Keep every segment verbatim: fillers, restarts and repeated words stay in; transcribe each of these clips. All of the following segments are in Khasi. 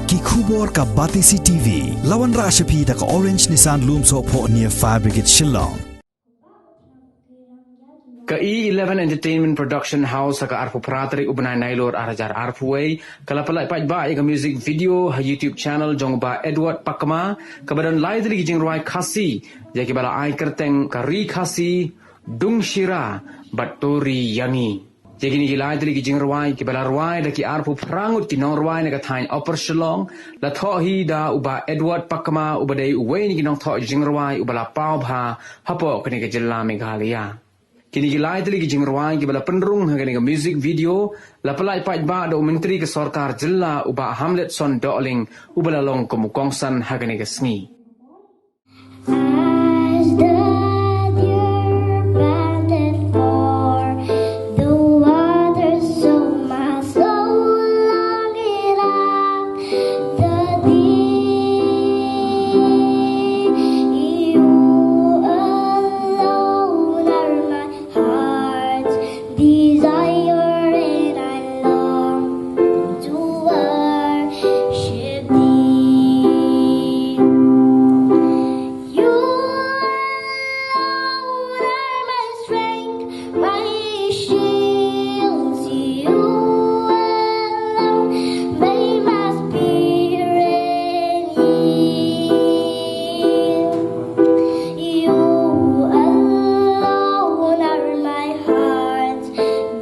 Ki khubor ka Batesi T V. La wanrah sha phi da ka Orange Nissan Lumsohphoh near Fire Brigade Shillong. Ka E eleven Entertainment Production House ha ka arphew phra tarik u bnai Nailur ar hajar arphew wei ka la pynlait paidbah ïa ka music video ha YouTube channel jong u Bah Edward Pakma, kaba don lai tylli ki jingrwai Khasi, ïa kiba la ai kyrteng Ka Ri Khasi, Dung Shira bad To Ri Ïa Ngi. Ïa kine ki lai tylli ki jingrwai kiba la rwai da ki arphew phra ngut ki nongrwai na ka thaiñ Upper Shillong, la thoh hi da u Bah Edward Pakma, uba dei uwei na ki nongthoh jingrwai uba la paw bha hapoh kane ka jylla Meghalaya. Kine ki lai tylli ki jingrwai kiba la pynrung ha kane ka music video la pynlait paidbah da u Myntri ka Sorkar Jylla u Bah Hamletson Dohling, uba la long kum u kongsan ha kane ka sngi. As the deer panteth for the water, so my soul longeth after thee. You alone are my heart's desire, and I long to worship thee. You alone are my strength, my shield. You alone may my spirit yield. You alone are my heart's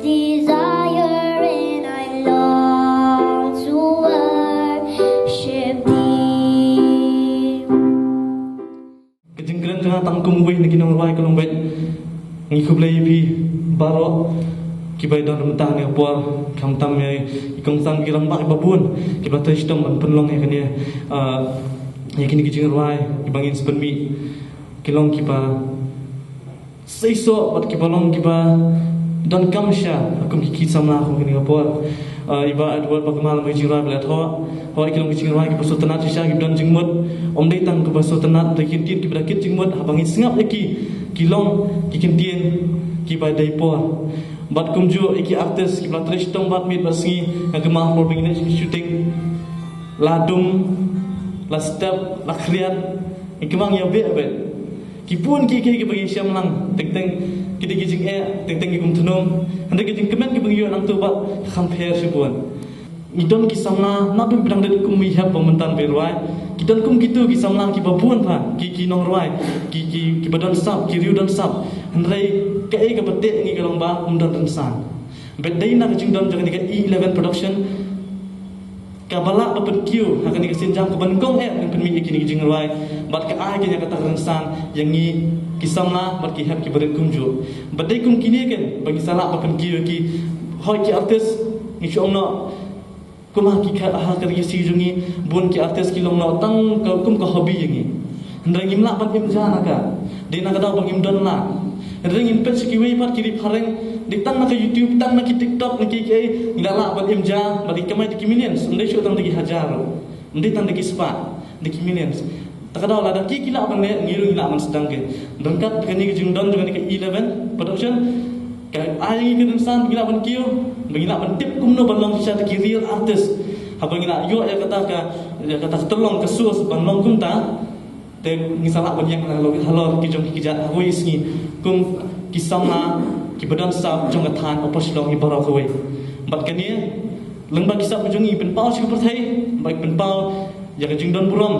desire, and I long to worship thee. Ka jingkren jong nga tang kum uwei na ki nongrwai ka long beit. Ngi khublei ïa phi baroh kiba don mynta ha kane ka por, khamtam ïa i kongsan, ki rangbah kiba bun kiba trei shitom ban pynlong ïa kane, ah, ïa kine ki jingrwai kiba ngin sa pynmih. Ki long kiba seisoh bad kiba long kiba donkam shisha kum ki, ki samla ha kane ka por. Ah, i Bah Edward Pakma, la ong, ki jingrwai ba la thoh, hooid, ki long ki jingrwai kiba sngewtynnat shisha, kiba don jingmut. Ym dei tang kiba sngewtynnat, da ki ktien kiba da kit jingmut, haba ngi sngap ïa ki, ki long ki ktien kiba dei por. Bad kumjuh ïa ki artist kiba la trei shitom bad miet bad sngi, nga kynmaw halor ba ngi leit shooting, la dum, la step, la khriat, ngi kynmaw ïa beh beh. Ki bun kiei kiei kiba ngi shem lang, teng teng ki dei ki jingeh, teng teng ki kum thnum. Hynrei ki jingkmen kiba ngi ïoh nangta bad kham pher shibun. Ngi don ki samla, naduh ba dang dei kum i hep ba mynta ba i rwai, ki don kum kitu ki samla kiba bun bha, ki, ki nongrwai, ki, ki, kiba don sap, ki riew don sap. Hynrei kaei kaba teh ïa ngi ka long ba ym don rynsan. Bad dei na ka jingdon jong kane ka E eleven Production, kaba lah ba pynkiew ha kane ka sienjam kaba nyngkong eh ban pynmih ïa kine ki jingrwai, bad ka ai kane kata ka rynsan ïa ngi ki samla bad ki hep kiba rit kumjuh. Bad dei kum kine ken ba ngi sa lah ba pynkiew ïa ki, hooid, ki artist, ngi shu ong noh, kum ha ki ka, ha ka ri Khasi jong ngi, bun ki artist ki long noh tang ka, kum ka hobby ïa ngi. Hynrei ngim lah ban im ja na ka. Dei na ka daw ba ngim don lah. Hynrei ngin peit sha kiwei pat ki ri phareng, dei tang na ka YouTube, tang na ki TikTok, na ki kiei, ngi la lah ban im ja bad ki kamai da ki millions, ym dei shuh tang da ki hajar ruh, ym dei tang da ki spah, da ki millions. Ta ka daw lada ki, ki lah ban leh, ngi ruh ngi lah ban sdang. Ryngkat kane ka jingdon jong kane ka E eleven Production, ka ai ngi ka rynsan ba ngi lah ban kiew, ba ngi lah ban tip kumno ban long shisha da ki real artist. Haba ngi lah ïoh ïa kata ka, ïa kata ka tyrlong, ka source ban long kumta, te ngi sa lah ban ïeng halor, halor ki jong ki kjat ha kawei sngi, kum ki samla kiba don sap jong ka thaiñ Upper Shillong hi baroh kawei. Bad kane, lyngba ki sap jong ngi, pynpaw sha ka pyrthei, bad pynpaw ïa ka jingdon burom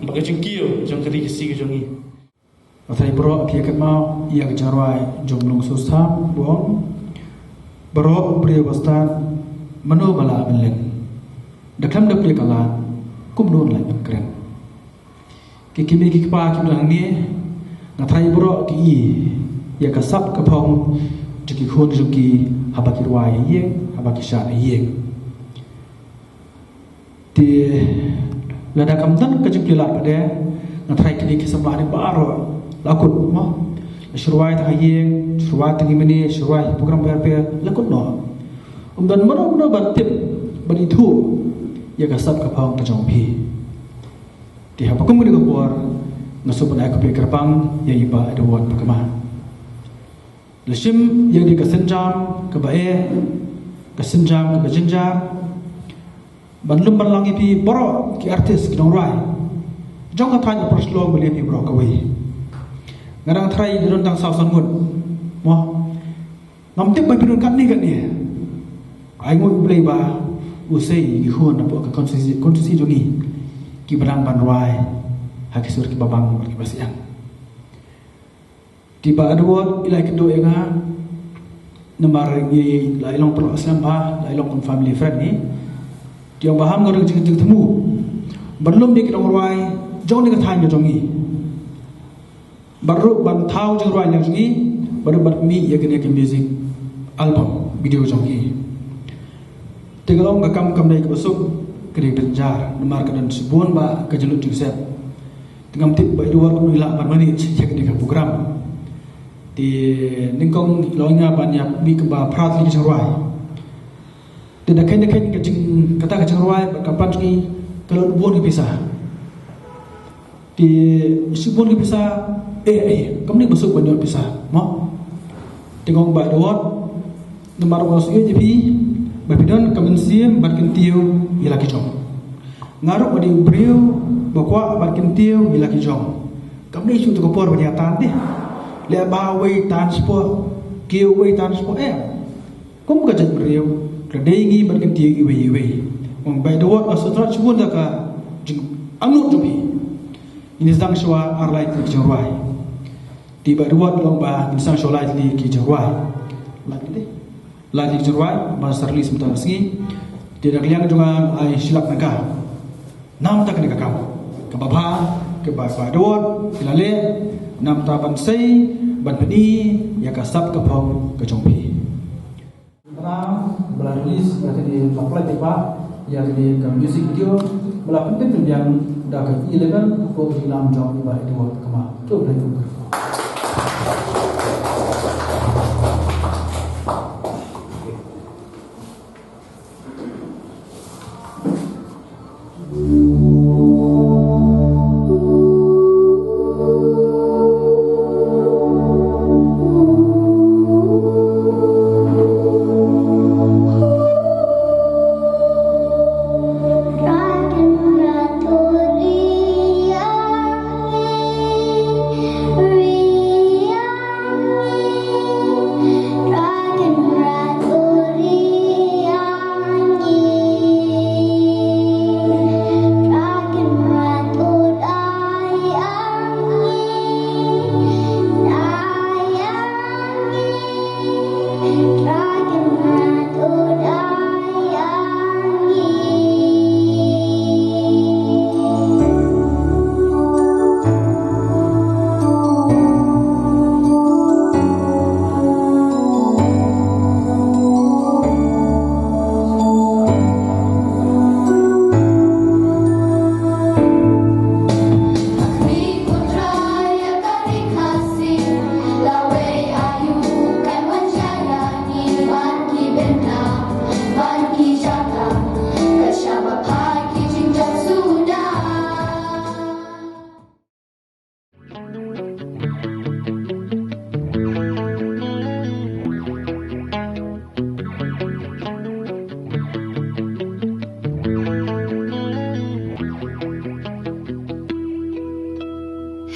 bad ka jingkiew jong ka ri Khasi ka jong ngi. Nga tharai baroh phi ïa kynmaw ïa ka jingrwai jong Lungsu Sam, ba ong, baroh briew ba stad, mano ba lah ban len? Da khlem da plie ka lad, kumno un lah ban kren? Ki kmie ki kpa kiba don hangne, nga tharai baroh ki i ïa ka sap ka phong jong ki khun jong ki haba ki rwai ha ïing, haba ki shad ha ïing. Te lada kam don ka jingplie lad pat de, nga tharai kine ki samla hangne baroh la kut, mo. La shu rwai tang ha ïing, shu rwai tang ïa mane, shu rwai ha program bapher bapher, la kut noh. Ym don mano mano ban tip, ban ithuh ïa ka sap ka phong ka jong phi. Te haba kum kane ka por, nga sngewbha ban ai khublei kyrpang ïa i Bah Edward Pakma. La shim ïa kane ka sienjam kaba eh, ka sienjam kaba jynjar. Ban lum ban lang ïa phi baroh ki artist ki nongrwai jong ka thaiñ Upper Shillong, ban ïa phi baroh kawei. Nga dang tharai da don tang saw san ngut. Mo. Ngam tip ba phi don katne katne. Ai nguh U Blei ba u sei ïa ki khun hapoh ka constituency, constituency jong ngi kiba dang ban rwai ha ki sur kiba bang bad kiba siang. Te Bah Edward i la kynduh ïa nga namar ngi la i long paralok slem bha, la i long kum family friend ngi. Te ong ba ham nga don ka jingthmu ban lum ïa ki nongrwai jong kane ka thaiñ ka jong ngi. Bad ruh ban thaw jingrwai lang jong ngi, bad ruh ban mih ïa kane ka music album video jong ngi. Te nga ong ka kam kam dei kaba suk, ka dei ka jynjar, namar ka don shibun ba ka jinglut jingsep. Te ngam tip Bah Edward kumno i lah ban manage ïa kane ka program. Te nyngkong i la ong ïa nga ban ïa mih kumba phra tylli ki jingrwai. Te da kheiñ da kheiñ ka jing, kata ka jingrwai bad ka plan jong ngi ka lut bun ki pisa. Te shibun ki pisa, eh, eh, kam dei ba suk ban ïoh pisa, mo? Te nga ong Bah Edward, namar ba nga sngewthuh ïa phi ba phi don ka mynsiem ban kyntiew ïa la ki jong. Nga ruh nga dei u briew ba kwah ban kyntiew ïa la ki jong. Kam dei shu tu ka por ban ïa tan dei. Leh ba wei tan shapoh, kiew wei tan shapoh, eh. Kum ka jaitbynriew, ka dei ngi ban kyntiew iwei iwei. Ong Bah Edward, nga sngewthuh shibun da ka jingangnud jong phi. Ngin sdang shuwa ar lai tylli ki jingrwai. Te Bah Edward i la ong ba ngin sdang shuwa lai tylli ki jingrwai. Lai tylli. Lai tylli ki jingrwai ban sa release mynta ka sngi. Te da ka liang jong nga ai shi lak tyngka namar kane ka kam kaba bha kaba Bah Edward i la leh namar ban sei ban pyni ïa ka sap ka phong ka jong phi. Ba la release ïa kane, ba la pynlait paidbah ïa kane ka music video ba la pyntip pynbiang da ka E eleven hapoh ka jingïalam jong i Bah Edward Kma. To Blei un kyrkhu.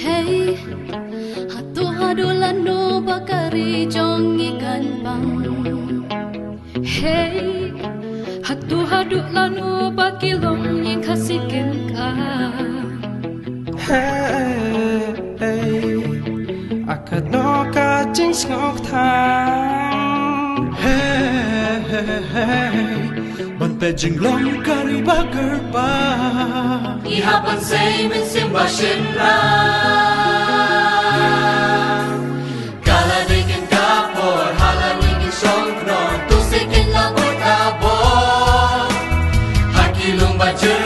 Hey, hato haduh lano ba ka ri jong ngi kan bang? Hey, hato haduh lano ba ki longïing Khasi kin kah? Hey, hey, a katno ka jingsngewthuh. Hey, hey, hey, hey. Ban peit jinglong ka ri ba kyrpang. Ngi hap ban sei mynsiem ba shynrang. Ka la dei kin ka por, ha la dei kin shong khnor, to sei kin la buh ka bor. Ha ki lum ba jyr